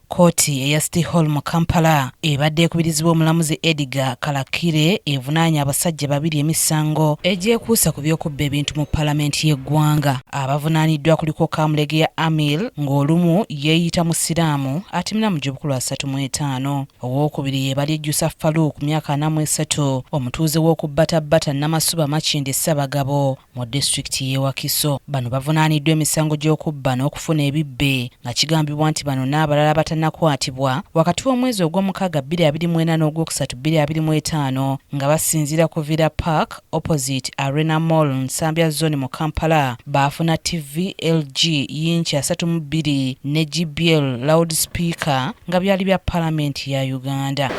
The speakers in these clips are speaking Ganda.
Kkooti eya City Hall mu Kampala ebadde ekubirizibwa omulamuzi Edgar Kalakire evunaanye abasajja babiri emisango egyekuusa ku by'okubba ebintu mu palamenti y'eggwanga. Abavunaaniddwa kuliko Kamulegeya Amil ng'olumu yeeyita Musiraamu atemera mu gy'obukulu 35. Owookubiri ye Balyejjusa Farouk myaka 43 omutuuze w'oku Bbatabbata Namasuba Makindye Ssabagabo mu disitulikiti y'e Wakiso. Bano bavunaaniddwa emisango gy'okubba n'okufuna ebibbe nga kigambibwa nti bano n'abalala abatannakwatibwa wakati w'omwezi Ogwomukaaga 2024 n'Ogwokusatu 2025 nga basinziira ku Villa Park opposite Arena Mall Nsambya Zone mu Kampala baafuna ttivvi LG yinki 32 ne JBL loud speaker nga byali bya palamenti ya Uganda.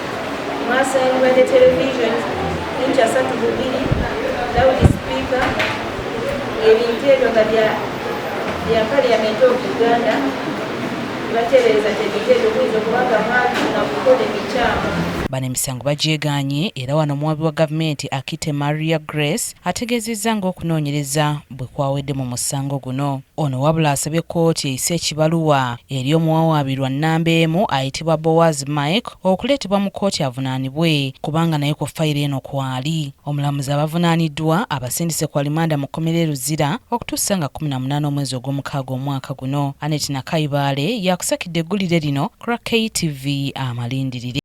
Mwasangibwa ne television inch 32, loud speaker, ebintu ebyo nga bya Parliament of Uganda. Bateebereza nti ebintu ebyo buyinza okuba nga mwabifuna kukola ebikyamu. Bano emisango bagyegaanye era wano omuwabi wa gavumenti Akite Maria Grace ategeezezza ng'okunoonyereza bwe kwawedde mu musango guno. Ono wabula asabye kkooti eyise ekibaluwa eri omuwawaabirwa nnamba emu ayitibwa Boaz Mike okuleetebwa mu kkooti avunaanibwe kubanga naye ku fayiro eno kwali. Omulamuzi abavunaaniddwa abasindise ku alimanda mu kkomera e Luzira okutuusa nga 18 omwezi Ogwomukaaga omwaka guno. Annet Nakayibaale y'akusakidde eggulire lino ku lwa KTV Amalindirire.